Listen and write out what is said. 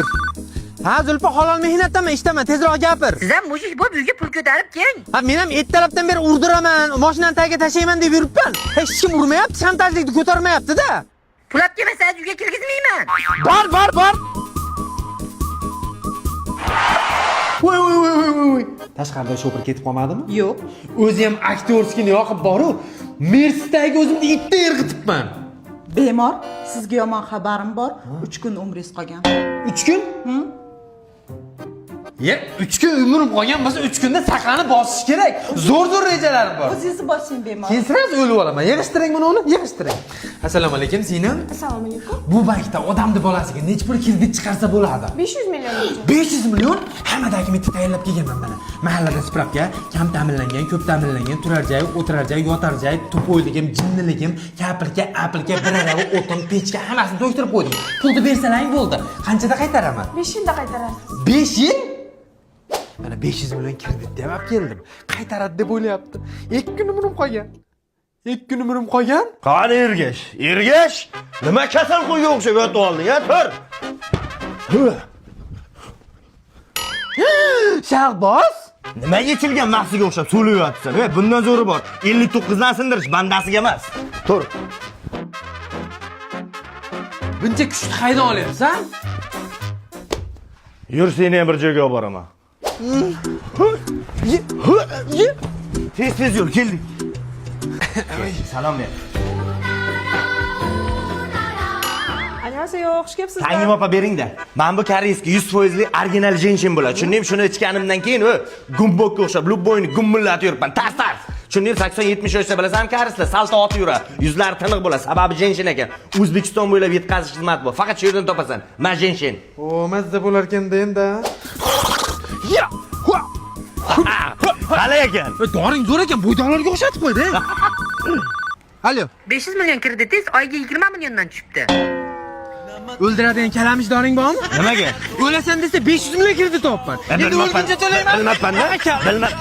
Yur. Ha, Zulfa, halol mehnatdaman, ishdaman, tezroq gapir. Siz ham мужик bo'lib uyga pul ko'tarib keling. Ha, men ham ertalabdan beri urdiraman, mashinani tagiga tashlayman deb yuribman. Hech kim urmayapti, shantajlikni ko'tarmayapti-da. Pul olib kelmasangiz uyga kirgizmayman. Bor, bor, bor. Voy, voy, voy, voy, voy. Tashqarida shopir ketib qolmadimi? Yo'q. O'zi ham aktyorskini yoqib boru, Mercedagi o'zimni itda irg'itibman. Bemor, sizga yomon xabarim bor. 3 kun umringiz qolgan. 3 kun? Ye, 3 kun umrim qolgan bo'lsa, 3 kunda saqani bosish kerak. Zo'r zo'r rejalarim bor. O'zingizni bosing, bemor. Keyin сразу o'lib olaman. Yig'ishtiring buni, uni, yig'ishtiring. Assalomu alaykum, singlim. Assalomu alaykum. Bu bankda odamni bolasiga necha pul kredit chiqarsa bo'ladi? 500 million. 500 million? Hamma dokumentni tayyorlab kelganman mana. Mahallada spravka, kam ta'minlangan, ko'p ta'minlangan, turar joy, o'tirar joy, yotar joy, tupoyligim, jinniligim, kapilka, apilka, bir arava o'tin, pechka, hammasini to'ktirib qo'ydim. Pulni bersalaring bo'ldi. Qanchada qaytaraman? 5 yilda qaytarasiz. 5 yil? Mana 500 million kreditni ham olib keldim. Qaytaradi deb o'ylayapti. 2 kun umrim qolgan. 2 kun umrim qolgan. Qani Ergash? Ergash? Nima kasal qo'yga o'xshab yotib olding, a? Tur. Shahboz? Nima yechilgan mahsiga o'xshab so'layapsan? E, bundan zo'ri bor. 59 dan sindirish bandasiga emas. Tur. Buncha kuchni qaydan olyapsan? Yur, seni ham bir joyga olib boraman. Tez tez yur, keldik. Salom ber. Annyeonghaseyo, xush kelibsizlar. Tangim opa, beringda. Mana bu koreyskiy 100% original jenshin bo'ladi. Tushundingmi? Shuni ichganimdan keyin gumbokka o'xshab любойni gummillatib yuribman. Tars tars. Tushundingmi? 80-70 yoshda bilasan, koreyslar salto otib yuradi. Yuzlari tiniq bo'ladi. Sababi jenshin ekan. O'zbekiston bo'ylab yetkazish xizmati bor. Faqat shu yerdan topasan. Ma jenshin. O, mazza bo'larkan-da endi. Ya! Qalay ekan? Doring zo'r ekan, bo'ydoqlarga o'xshatib qo'ydi. Alo, 500 million kreditingiz oyiga 20 milliondan tushibdi. O'ldiradigan kalamish doring bormi? Nimaga? O'lasan desa 500 million kredit topman. Endi o'lguncha to'layman. Bilmabman-da. Bilmab.